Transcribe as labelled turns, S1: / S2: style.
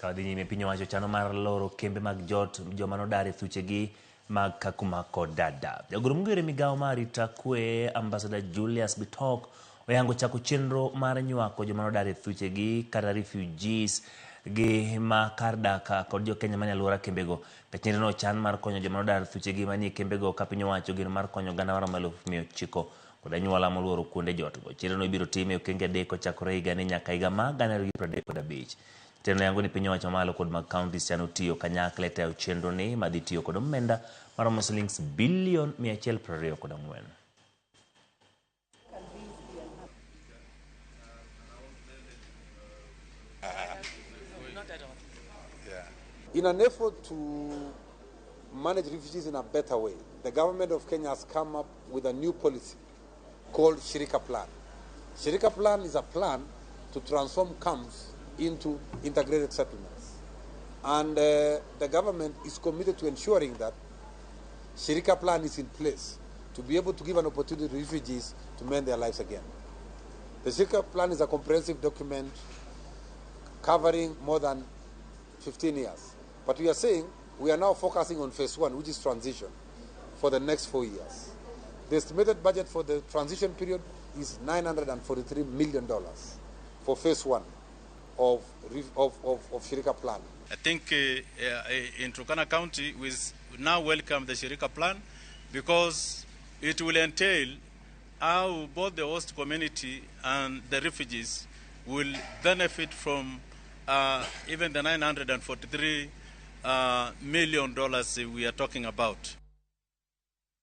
S1: Ka wadhi nyime, piny owacho chano mar loro kembe mag jot joma nodar e thuchegi mag Kakuma kod Dadaab. Jagoro mong'ere migawo mar arita kwe Ambassador Julius Bitok oyango chako chenro mar nywako joma nodar e thuchegi kata refugees gi ma kar dak kod jo Kenya manie alwora kembego. Ka chenrono ochan mar konyo joma nodar thuchegi manie kembego ka piny owacho geno mar konyo oganda maromo 900,000 kod anyuola moluoro kuonde jotgo. Chenrono ibiro tim e okenge adek kochakore higani nyaka higa mar 2035. Jatelo yango ni piny owacho mamalo kod mag counties chano tiyo kanyakla e tayo chenro ni madhi tiyo kod omenda maromo silings bilion 124.
S2: In an effort to manage refugees in a better way, the government of Kenya has come up with a new policy called Shirika Plan. Shirika Plan is a plan to transform camps into integrated settlements. And the government is committed to ensuring that Shirika Plan is in place to be able to give an opportunity to refugees to mend their lives again. The Shirika Plan is a comprehensive document covering more than 15 years. But we are saying we are now focusing on phase one, which is transition, for the next 4 years. The estimated budget for the transition period is $943 million for phase one of Shirika Plan.
S3: I think in Turkana County, we now welcome the Shirika Plan because it will entail how both the host community and the refugees will benefit from even the $943 million we are talking about.